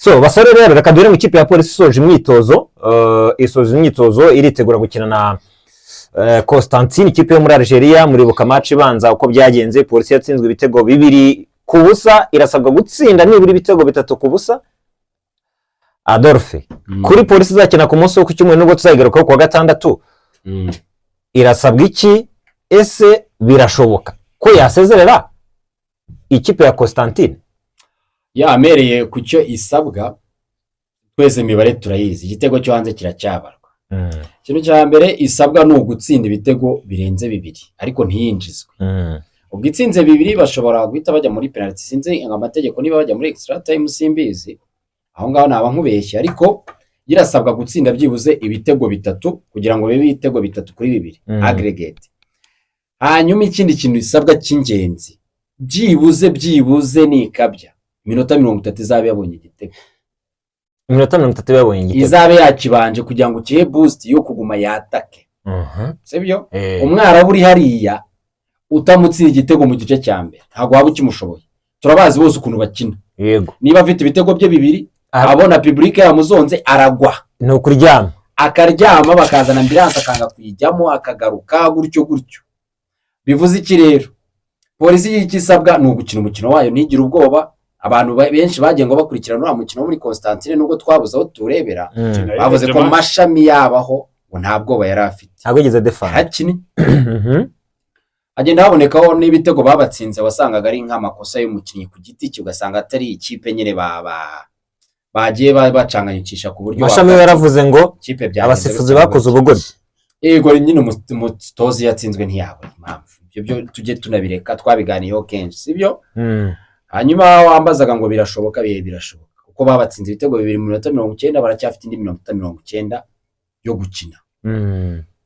So basore rero, reka duhere mu ikipe ya Polisi isoje imyitozo, isoje imyitozo iritegura gukina na Constantine, ikipe yo muri Algeria. Muribuka match ibanza uko byagenze, Polisi yatsinzwe ibitego 2-0, irasabwa gutsinda nibura ibitego 3-0. Adolphe, kuri Polisi izakina ku munsi wo ku cyumweru, nubwo tuzayigarukaho ku wa gatandatu, irasabwa iki? Ese birashoboka ko yasezerera ikipe ya Constantine? Yamereye ku cyo isabwa, twese imibare turayizi, igitego cyo hanze kiracyabarwa. Ikintu cya mbere isabwa ni ugutsinda ibitego birenze bibiri ariko ntiyinjizwe. Ubwo itsinze bibiri bashobora guhita bajya muri penaliti. Sinzi amategeko niba bajya muri extra time, simbizi aho ngaho, naba nkubeshye, ariko irasabwa gutsinda byibuze ibitego bitatu kugira ngo bibe ibitego 3-2 aggregate. Hanyuma ikindi kintu isabwa cy'ingenzi, byibuze nikabya iminota 30 izaba yabonye igitego. Iminota 30 yabonye igitego. Izabe yakibanje kugira ngo ukihe boost yo kuguma yatake, sibyo? Eh. Umwarabu uri hariya utamutsinda igitego mu gice cya mbere ntabwo waba ukimushoboye. Turabazi bose ukuntu bakina. Niba afite ibitego bye bibiri, abona public yamuzonze, aragwa. Ni ukuryama. Akaryama, bakazana ambulance akanga kuyijyamo, akagaruka gutyo gutyo. Bivuze iki rero? Polisi y'icyo isabwa ni ugukina umukino wayo ntigire ubwoba. Abantu benshi bagiye ngo bakurikirana uriya mukino wo muri Constantine, nubwo twabuze aho tuwurebera, bavuze ko Mashami yabaho ngo nta bwoba yari afite. Ntabwo yigeze defanda. Yarakinnye, hagenda habonekaho n'ibitego babatsinze wasangaga ari nk'amakosa y'umukinnyi ku giti cye, ugasanga atari ikipe nyine bagiye bacanganyikisha ku buryo Mashami we yaravuze ngo ikipe byagenze abasifuzi bityo. bakoze ubugoryi. Yego nyine, umutoza iyo yatsinzwe ntiyabona impamvu. Ibyo byo tujye tunabireka, twabiganiyeho kenshi, sibyo? Hanyuma wambazaga ngo birashoboka? Bihe birashoboka, kuko babatsinze ibitego bibiri mu minota 90, baracyafite indi minota 90 yo gukina.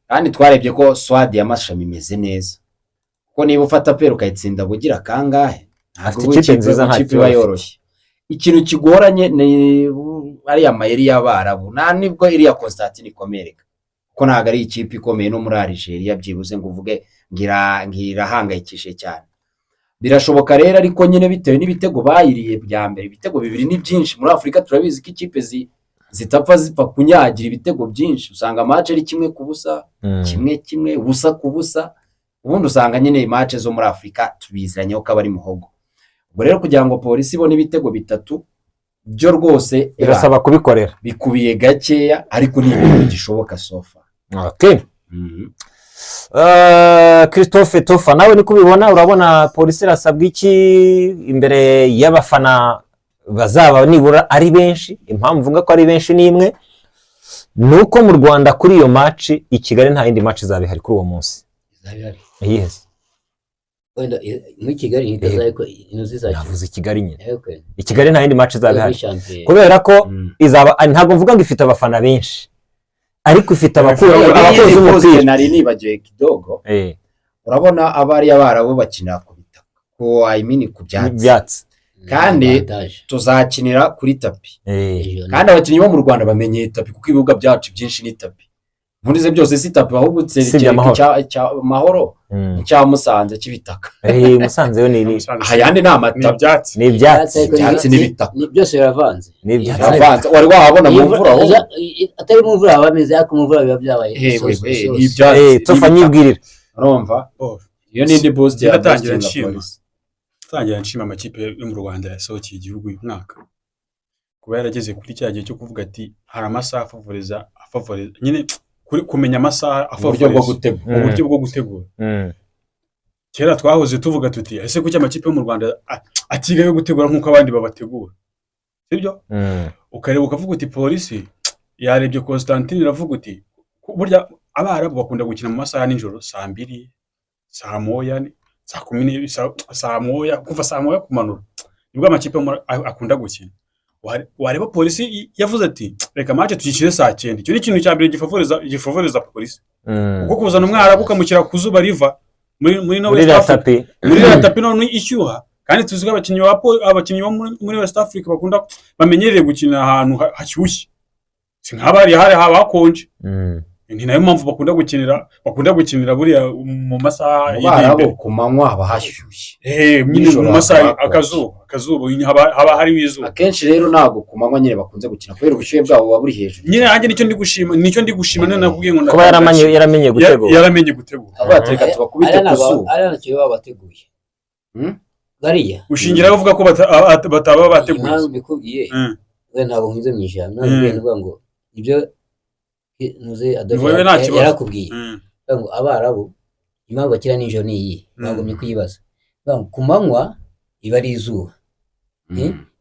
Kandi twarebye ko squad ya Mashami imeze neza, kuko niba ufata APR ukayitsinda bugira kangahe, ntabwo Afite uba ikipe nziza, nta ikipe kibazo iba afite. yoroshye. Ikintu kigoranye ni ariya mayeri y'Abarabu, nta nibwo iriya Constantine ikomereka, kuko ntabwo ari ikipe ikomeye no muri Algeria byibuze ngo uvuge ngirahangayikishije cyane. Birashoboka rero, ariko nyine bitewe n'ibitego bayiriye bya mbere, ibitego bibiri ni byinshi muri Afurika. Turabizi ko ikipe zitapfa zipfa kunyagira ibitego byinshi, usanga match ari 1-0, 1-1, 0-0. Ubundi usanga nyine match zo muri Afurika tubiziranyeho ko aba ari muhogo. Ubwo rero kugira ngo Polisi ibone ibitego bitatu byo rwose birasaba kubikorera. Bikubiye gakeya, ariko ni ibintu bigishoboka so far. Okay. Christophe Tofa, nawe niko ubibona? Urabona Polisi irasabwa iki imbere y'abafana bazaba nibura ari benshi? Impamvu mvuga ko ari benshi ni imwe, ni uko mu Rwanda kuri iyo match i Kigali nta yindi match izaba ihari kuri uwo munsi. Izaba ihari. Iyihe se? Wenda muri Kigali ntitazaye ko ino zizakina. Navuze i Kigali nyine. Yego. I Kigali nta yindi match izaba muri ihari shampiyona. Kubera ko izaba, ntabwo mvuga ngo ifite abafana benshi, ariko ifite abakunzi b'umupira. Nari nibagiwe kidogo. Urabona abariya Barabu bakina ku bitaka, ku, I mean, ku byatsi. Ibyatsi. Kandi Avantage. tuzakinira kuri tapis. Ejo Kandi abakinnyi bo mu Rwanda bamenyeye tapis, kuko ibibuga byacu byinshi ni tapis. Muri ze byose si tapis, ahubwo Usibye kereka Amahoro. icya Mahoro, icya Musanze cy'ibitaka. Musanze yo ni Ayandi ni Ni amatapi. ibyatsi. Ni ibyatsi. Ariko Ibyatsi n'ibitaka. Byose biravanze. Ni ibyatsi. Biravanze. Wari wahabona mu mvura ahubwo? Atari mu mvura haba hameze, ariko mu mvura biba byabaye Hewe, isosi, we, isosi. ni ibyatsi. Tofa, n'ibitaka. nyibwirira. Urumva, Oh, iyo ni indi boost ya Ndatangira boosting nshima. Polisi. Tangira nshima amakipe yo mu Rwanda yasohokeye igihugu uyu mwaka, kuba yarageze kuri cya gihe cyo kuvuga ati hari amasaha afavoreza nyine kumenya amasaha Uburyo bwo afavoreza gutegura. mu buryo bwo gutegura. Kera twahoze tuvuga tuti: "Ese kuki amakipe yo mu Rwanda atiga yo gutegura nk'uko abandi babategura?" Sibyo? Ukareba ukavuga uti Polisi yarebye Constantine, iravuga uti burya Abarabu bakunda gukina mu masaha ya nijoro, saa 2, saa 1, saa 12, saa 1, kuva saa 1 kumanura nibwo amakipe akunda gukina. Wareba Polisi yavuze ati: "Reka match tuyishyire saa 9." Icyo ni ikintu cya mbere gifavoreza Polisi, kuko kuzana Umwarabu ukamushyira ku zuba riva muri no Muri West iriya Africa, tapis. Muri iriya tapis none ishyuha, kandi tuzi ko abakinnyi bo muri West Africa bakunda, bamenyereye gukina ahantu hashyushye, si nk'abari hari haba hakonje. Ni nayo mpamvu bakunda gukinira buriya mu masaha Mu Barabu y'imbere. ku manywa haba hashyushye. Nyine Nijoro mu masaha hakaba hakonje. akazuba haba hariho izuba. Akenshi rero ntabwo ku manywa nyine bakunze gukina kubera ubushyuhe bwabo buba buri hejuru. Nyine nanjye nicyo ndi gushima none nakubwiye ngo Kuba yaramenye gutegura. Yaramenye gutegura. Avuga ati reka tubakubite Ariya ku ntabwo zuba. ariya ntacyo baba bateguye. Bariya Ushingira bavuga ko bataba bateguye. Impamvu mbikubwiye, we ntabwo nkuze mu ijambo, ntabwo nuvuga ngo ibyo nuze Adolphe Wowe nta kibazo. yarakubwiye. Bavuga ngo Abarabu impamvu bakina nijoro ni iyi, bagomye kuyibaza. Bavuga ngo ku manywa iba ari izuba.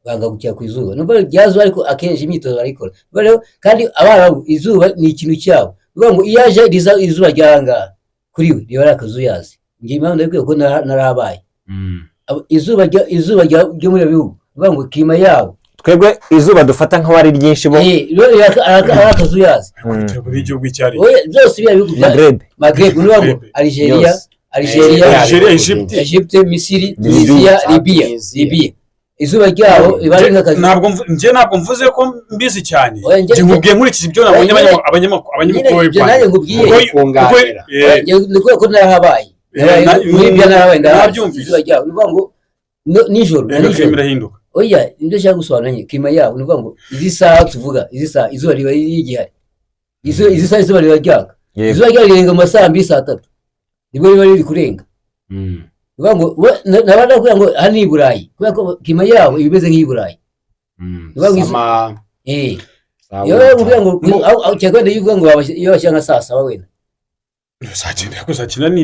Banga gukina ku izuba, nubwo rya zuba, ariko akenshi imyitozo barayikora. Urumva rero, kandi Abarabu izuba ni ikintu cyabo. Bivuga ngo iyo aje riza izuba ryarangaha kuri we riba ari akazuyazi. Njye impamvu ndabikwiye kuko narahabaye. Izuba ryo muri ibyo bihugu, bivuga ngo climat yabo. Twebwe izuba dufata nk'aho ari ryinshi bo Rero ari akazuyazi. Buri gihugu icyo ari Oya, byose biriya bihugu bya Maghreb. Maghreb, ni ukuvuga ngo Maghreb. Algeria, Yose. Algeria, Algeria, Egypte. Egypte, Misiri, Libya. Tunisia, Libya. Tunisia. Libya izuba ryabo riba ari nk'akazi. Njye ntabwo mvuze ko mbizi cyane. Oya, Njye nkubwiye nkurikije ibyo nabonye. Oya, abanyamakuru nyine ibyo nanjye nkubwiye. Kunganira. Oya, ni kubera ko narahabaye. Muri ibyo narahabaye, ndahazi Nabyumvise. izuba ryabo, ni ukuvuga ngo nijoro na Rero nijoro. climat irahinduka. Oya, nibyo nshaka gusobanura nyine, climat yabo ni ukuvuga ngo izi saha tuvuga, izi saha izuba riba rigihari. Izi saha izuba riba ryaka. Izuba ryarirenga mu ma 2:00, 3:00 nibwo riba riri kurenga. Ni ukuvuga ngo naba nakubwira ngo hano ni i Burayi, kubera ko climat yabo iba imeze nk'iyi Burayi. Ni ukuvuga ngo Sama iyo uvuga ngo cyangwa wenda iyo uvuga ngo iyo bashyira nka 7:00 wenda. Saa cyenda, ariko saa cyenda ni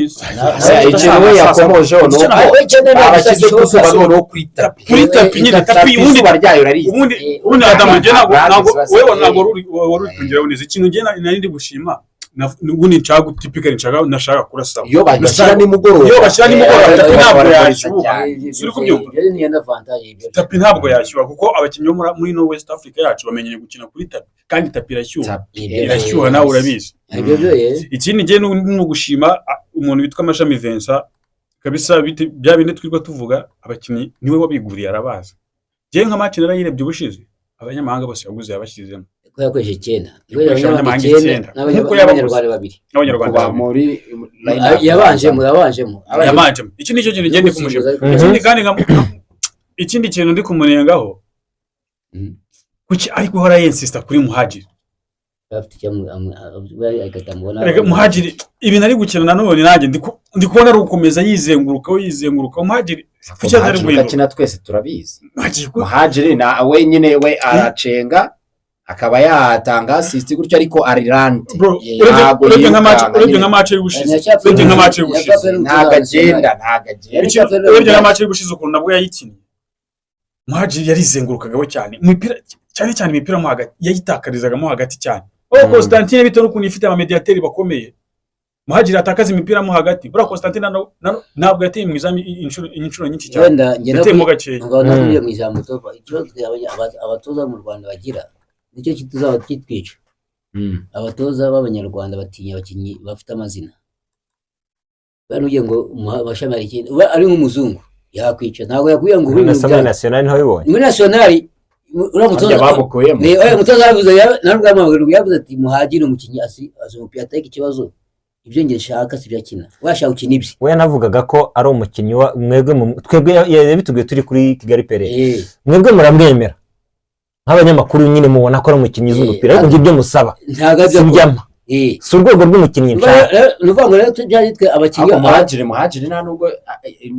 Ikintu we yakomojeho ni uko Ah, we cyenda ntabwo abashyize ku zuba gishoboka. noneho kuri tapi. Kuri tapi nyine, tapi ubundi Izuba ryayo rariza. Ubundi ubundi Adamu, njye ntabwo wewe ntabwo wari uri kongeraho neza. Ikintu njye nari ndi gushima, ubundi nshaka typically nashaka kurasa Iyo bashyira nimugoroba. Iyo bashyira nimugoroba, tapi ntabwo barabariza yashyuha. cyane. Suri kubyumva? Ibyo ni avantage ibyo. Tapi ntabwo yashyuha kuko abakinnyi bo muri no West Africa yacu bamenyereye gukina kuri tapi, kandi tapi irashyuha. Tapi. Irashyuha, nawe urabizi. Ibyo byo. Ikindi njye ni ugushima umuntu witwa Mashami Vincent kabisa, bya bindi twirirwa tuvuga, abakinnyi niwe wabiguriye, arabazi. Njyewe nka match narayirebye ubushize, abanyamahanga bose yaguze yabashyizemo. Ko yakoresheje icyenda. Yakoresheje abanyamahanga icyenda. Nk'uko N'abanyarwanda babiri. N'abanyarwanda Kuva babiri. muri Yabanjemo. Yabanjemo. Iki nicyo kintu njye ndi kumushima. Ikindi kandi ikindi kintu ndi kumunengaho, kuki ari guhora yensista kuri Muhajiri? Afite icyo akamubona. Reka Muhajiri ibintu ari gukina nanone nanjye ndi kubona ari gukomeza yizengurukaho yizengurukaho. Muhajiri kuki atari Muhajiri guhinduka? akina twese turabizi. Muhajiri Muhajiri na we nyine we aracenga akaba yatanga assist gutyo, ariko arirante. Bro, Ntabwo urebye nka match yirukanka urebye nyine. nka match y'ubushize urebye nka match y'ubushize Ntabwo agenda. Urebye nka match y'ubushize ukuntu nabwo yayikinnye, Muhajiri yarizengurukagaho cyane imipira, cyane cyane imipira mo hagati yayitakarizagamo hagati cyane, aho Constantine bitewe n'ukuntu ifite abamediateri bakomeye, Muhajiri atakaza imipira mo hagati. Buriya Constantine ntabwo yateye mu izamu inshuro nyinshi cyane, Wenda njye yateyemo gakeya. Ngo nakubwiye mu ijambo topa, ikibazo twe abatoza mu Rwanda bagira nicyo kituzaba kitwica. Abatoza b'Abanyarwanda batinya abakinnyi bafite amazina. Bari ugiye ngo Mashami hari ikindi, uba ari nk'umuzungu yakwica, ntabwo yakubwira ngo ube Na muri National niho bibonye. Muri National uriya mutoza Harya bamukuyemo? Ni oya, umutoza yavuze narwo yamuhamagaye, yavuze ati Muhajiri umukinnyi azi umupira, atari ikibazo ibyo njye nshaka si byo akina, washaka gukina ibye. We yanavugaga ko ari umukinnyi wa mwebwe twebwe yabitubwiye turi kuri Kigali Pele. Mwebwe muramwemera nk'abanyamakuru nyine, mubona ko ari umukinnyi uzi umupira, ariko ibyo musaba Ntabwo si aribyo akora. byama, si urwego rw'umukinnyi nshaka. Ni ukuvuga ngo rero tujya twe abakinnyi Ariko Muhajiri nta nubwo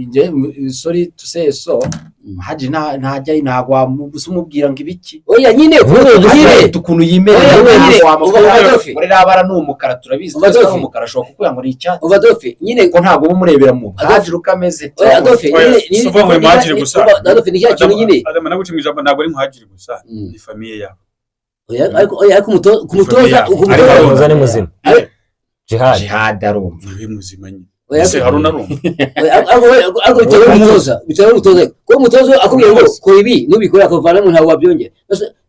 njye, sorry to say so, Muhajiri ntajya, ntabwo wamubuza umubwira ngo ibiki. Oya nyine Nyine, nyine Afite ukuntu yimereye. Oya, nyine, Ntabwo wamubwira uba Adolphe. muri rabara ni umukara, turabizi Uba twese ko ari Adolphe. umukara, ashobora kukubwira ngo ni icyatsi, Uba Adolphe nyine. kuko ntabwo uba umurebera mu Adolphe. Muhajiri uko ameze. Oya Adolphe Oya, nyine si ukuvuga ngo ni Muhajiri gusa. Uba Adolphe ni cya kintu nyine. Adama, naguca mu ijambo, ntabwo ari Muhajiri gusa, ni famille yabo. Oya, ariko oya, ariko ku mutoza Famille ku yabo. mutoza Ariko Ariko umutoza ni muzima. Jihad. Jihad arumva. Niwe muzima nyine. Oya, Ese Haruna arumva? Oya, ariko bitewe n'umutoza, bitewe n'umutoza, kuko umutoza akubwiye ngo kora ibi, nubikora akavanamo ntabwo wabyongera.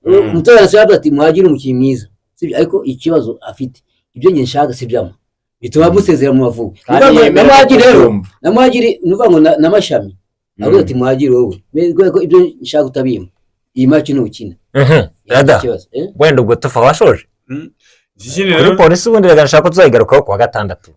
Umutoza arasaba ati Muhajiri umukinnyi mwiza, sibyo? Ariko ikibazo afite, ibyo njye nshaka si byama, bituma musezera mu Mavubi. Kandi Ni ukuvuga ngo na yemerewe Muhajiri rero kubyumva. na Muhajiri ni ukuvuga ngo na Mashami avuga ati Muhajiri wowe kubera ko ibyo nshaka utabimpa, iyi match ntukina. Rada. Ikibazo Wenda ubwo tufa washoje. Ikindi Kuri rero Polisi ubundi reka nshaka ko tuzayigarukaho ku wa gatandatu.